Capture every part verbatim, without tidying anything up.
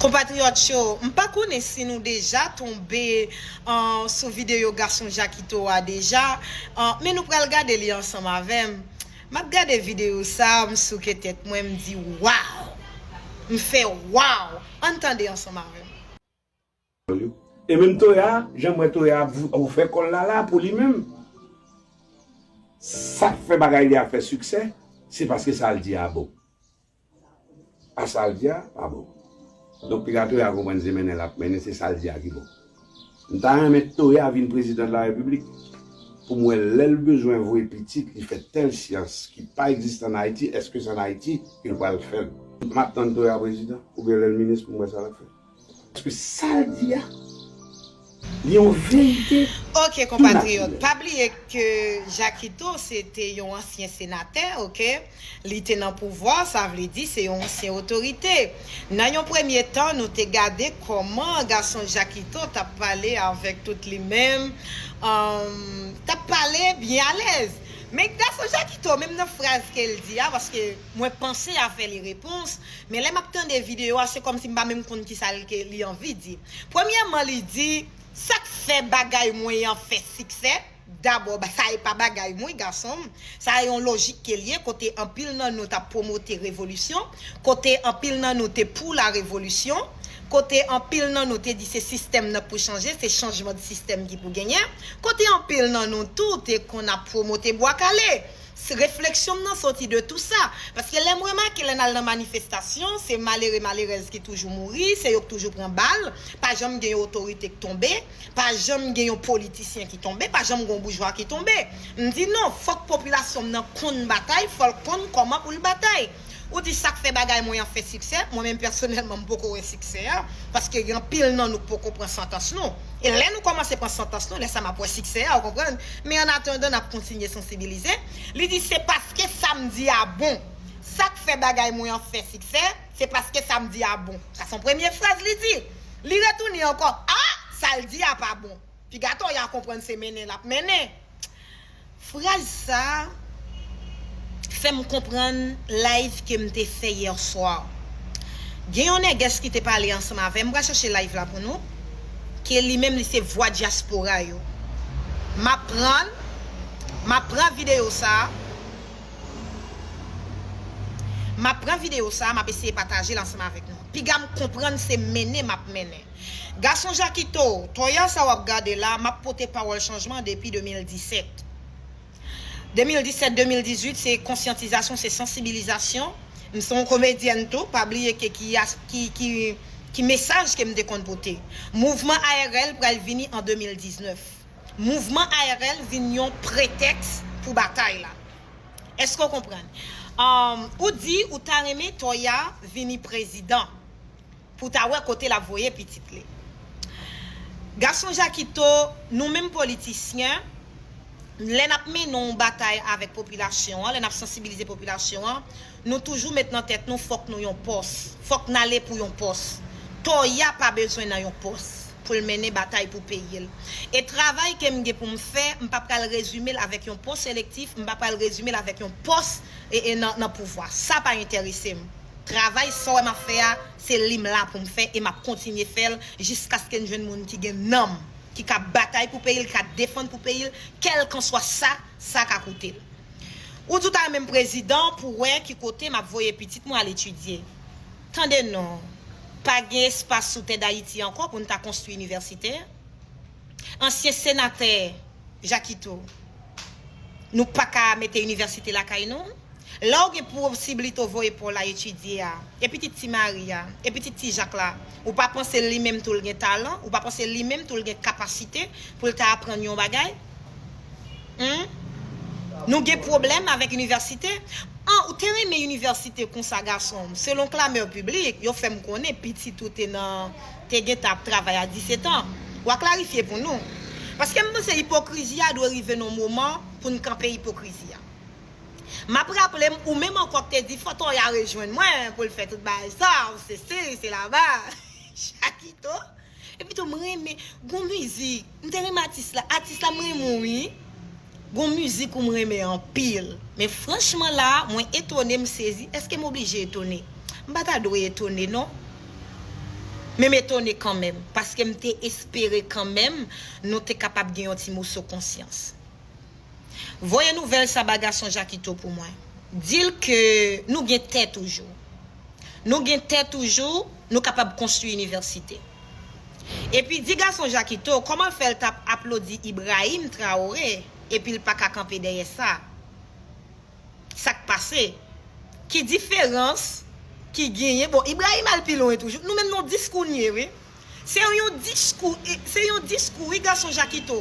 Konpatriyòt yo, m pa konnen si nou deja tonbe, uh, sou videyo gason Jakito a deja, uh, men nou pral gade li ansanm avè m. M ap gade videyo sa a, m souke tèt mwen, m di, "Waw!" M fè, "Waw!" Ann tande ansanm avè m. E menm Toya, jan m wè Toya ap vou- ouvè kò l la la pou li menm, sa k fè bagay li ap fè siksè, se paske sa l di a bon. A sa l di a pa bon. Donk piga Toya konprann se mennen l ap mennen, se sa l di a ki bon. M ta renmen Toya vin prezidan de la repiblik pou m wè lè l bezwen voye pitit li fè tèl syans ki pa egziste ann Ayiti, èske se ann Ayiti ke l pral fè l? M ap tann Toya prezidan oubyen lè l minis pou m wè sa l ap fè. Paske sa l di a, li yon verite. Ok, konpatriyòt, pa bliye ke Jakito se te yon ansyen senatè, ok? Li te nan pouvwa, sa vle di se yon ansyen otorite. Nan yon premye tan, nou te gade kòman gason Jakito t ap pale avèk tout li menm, um, t ap pale byen alèz. Men gason Jakito, menm nan fraz ke l di a, paske mwen panse a fè li repons, men lè m ap tande videyo a, se kòmsi m pa menm konn kisa l ke li anvi di. Premyèman, li di, "Sa k fè bagay mwen an fè siksè?" Dabò, ba- sa e pa bagay mwen, gason m. Sa e yon lojik ke l ye, kote anpil nan nou t ap pwomote revolisyon, kote anpil nan nou te pou la revolisyon, kote anpil nan nou te di se sistèm nan k pou chanje, se chanjman de sistèm ki pou genyen, kote anpil nan nou tou te konn ap pwomote bwa kale. Se refleksyon m nan soti de tou sa. Paske lè m remake lè n al nan manifestasyon, se malere malerèz ki toujou mouri, se yo k toujou pran bal, pa janm gen yon otorite k tonbe, pa janm gen yon politisyen ki tonbe, pa janm gen yon boujwa ki tonbe. M di non, fòk popilasyon m nan konn batay, fò l konn kòman pou l batay. Ou di sa k fè bagay mwen an fè siksè, mwen menm pèsonèlman m poko wè siksè a, paske gen anpil nan nou k poko pran santans nou. E lè nou kòmanse pran santans nou, lè sa m ap wè siksè a, ou konprann? Men annatandan, n ap kontinye sansibilize. Li di se paske sa m di a bon. Sa k fè bagay mwen an fè siksè, se paske sa m di a bon. Sa se yon premye fraz li di. Li retounen ankò, a, sa l di a pa bon. Piga Toya konprann se mennen l ap mennen. Fraz sa a fè m konprann live ke m te fè yè swa. Gen yon nègès ki te pale ansanm avè m, m pral chèche live la pou nou, ke li menm li se vwa dyaspora yo. M ap pran l, m ap pran videyo sa a, m ap pran videyo sa a, m ap eseye pataje l ansanm avèk nou. Piga m konprann se mennen m ap mennen. Gason Jakito, Toya sa w ap gade la, m ap pote pawòl chanjman depi de mil disèt. De mil disèt, de mil dizuit, se konsyantizasyon, se sansibilizasyon. M se yon komedyèn tou, pa bliye ke ki, ki, ki, ki mesaj ke m te konn pote. Mouvman A R L pral vini an de mil diznèf. Mouvman A R L vin yon pretèks pou batay la. Èske w konprann? Um, ou di ou ta renmen Toya vini prezidan pou w ta wè kote l ap voye pitit li. Gason Jakito, nou menm politisyen, lè n ap mennen yon batay avèk popilasyon an, lè n ap sansibilize popilasyon an, nou toujou met nan tèt nou fòk nou yon pòs, fòk n ale pou yon pòs. Toya pa bezwen nan yon pòs pou l mennen batay pou peyi l. E travay ke m gen pou m fè, m pa pral rezime l avèk yon pòs elektif, m pa pral rezime l avèk yon pòs e, e nan, nan pouvwa. Sa pa enterese m. Travay sa w wè m ap fè a, se li m la pou m fè e m ap kontinye fè l jiskaske n jwenn moun ki gen nanm, ki ka batay pou peyi l, ki ka defann pou peyi l, kèlkanswa sa, sa ka koute l. Ou di w ta renmen m prezidan pou wè ki kote m ap voye pitit mwen al etidye. Tande non, pa gen espas sou tè Dayiti ankò pou n ta konstwi inivèsite. Ansyen senatè Jakito, nou pa ka mete inivèsite lakay nou? Lè w gen posiblite w voye pa w la etidye a, e pitit Ti Mari a, e pitit Ti Jak la, ou pa panse li menm tou l gen talan, ou pa panse li menm tou l gen kapasite pou l ta aprann yon bagay? Humm? Nou gen pwoblèm avèk inivèsite? An, ou te renmen inivèsite konsa gason m. Selon klamè piblik, yo fè m konnen pitit ou te nan, te gentan ap travay a disèt an. W a klarifye pou nou. Paske m panse ipokrizi a dwe rive nan yon moman pou n kanpe ipokrizi a. M ap raple m, ou menm ankò k te di fò Toya rejwenn mwen pou l fè tout bagay sa, ou se si, se laba. Jakito. Epi tou, m renmen, gon mizik, m te renmen atis la, atis la m renmen w wi. Gon mizik ou m renmen anpil. Men franchman la, mwen etone, m sezi, èske m oblije etone? M pa ta dwe etone non. Men m etone kanmenm, paske m te espere kanmenm nou te kapab gen yon ti moso konsyans. Voye nouvèl sa ba gason Jakito pou mwen. Di l ke nou gen tè toujou. Nou gen tè toujou, nou kapab konstwi inivèsite. Epi di gason Jakito, kòman fè l t ap aplodi Ibrahim Traoré, epi l pa ka kanpe dèyè sa? Sa k pase? Ki diferans ki genyen? Bon, Ibrahim al pi lwen toujou. Nou menm nan diskou n ye, wi. Se yon diskou, e, se yon diskou, wi, gason Jakito,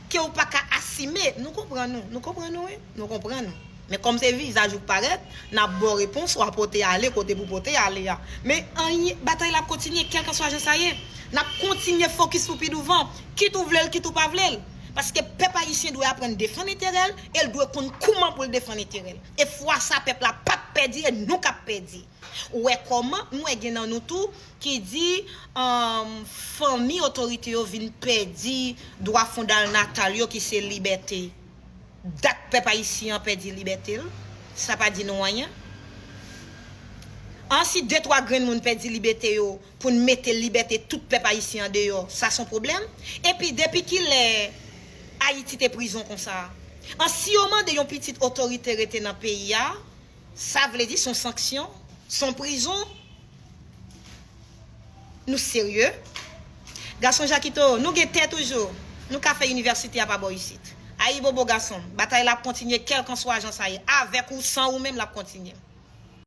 ke w pa ka asime. Nou konprann nou, nou konprann nou, wi. Nou konprann nou. Men kòm se vizaj ou k parèt, n ap ba w repons, w a pote ale kote pou pote ale a. Men anyen, batay la ap kontinye, kèlkanswa jan sa ye. N ap kontinye fokis pou pi douvan, kit ou vle l, kit ou pa vle l. Paske pèp ayisyen dwe aprann defann enterè l, e l dwe konn kouman pou l defann enterè l. E fwa sa, pèp la p ap pèdi, e nou k ap pèdi. Ou wè kòman, m wè gen nan nou tou ki di, um, fanmi otorite yo vin pèdi dwa fondalnatal yo ki se libète. Dat pèp ayisyen an pèdi libète l, sa pa di nou anyen. An si de twa grenn moun pèdi libète yo pou n mete libète tout pèp ayisyen an deyò, sa s on pwoblèm? Epi depi kilè Ayiti te prizon konsa? An si yo mande yon pitit otorite rete nan peyi a, sa vle di s on sanksyon, s on prizon? Nou serye? Gason Jakito, nou gen tè toujou. Nou ka fè inivèsite a pa bò isit. Ayibobo gason m, batay la ap kontinye kèlkanswa jan sa ye. Avèk ou san ou menm l ap kontinye.